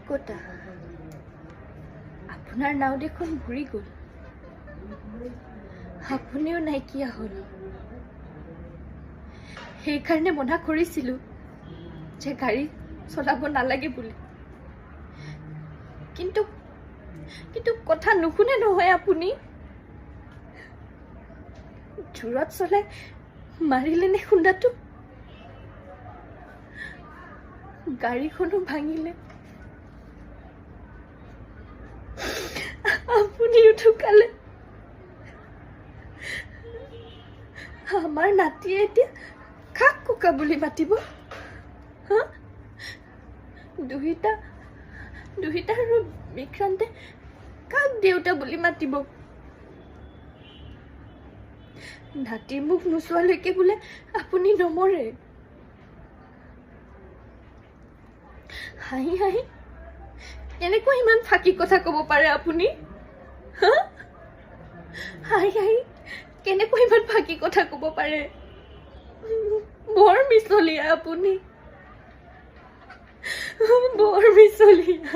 ক'তা, আপোনাৰ নাও দেখোন ঘূৰি গ'ল, আপুনিও নাইকিয়া হ'ল। সেইকাৰণে মনা কৰিছিলোঁ যে গাড়ী চলাব নালাগে বুলি, কিন্তু কিন্তু কথা নুশুনে নহয় আপুনি। জোৰত চলাই মাৰিলেনে খুন্দাটো? গাড়ীখনো ভাঙিলে, আপুনিও ঢুকালে। আমাৰ নাতিয়ে এতিয়া কাক ককা বুলি মাতিব? হা, দুহিতা দুহিতা আৰু বিক্ৰান্তে কাক দেউতা বুলি মাতিব? নাতিৰ মুখ নোচোৱালৈকে বোলে আপুনি নমৰে। হাঁহি হাঁহি কেনেকৈ ইমান ফাঁকি কথা ক'ব পাৰে আপুনি? হা, হাঁহি হাঁহি কেনেকৈ ইমান ফাঁকি কথা ক'ব পাৰে? বৰ মিছলীয়া আপুনি, বৰ মিছলীয়া।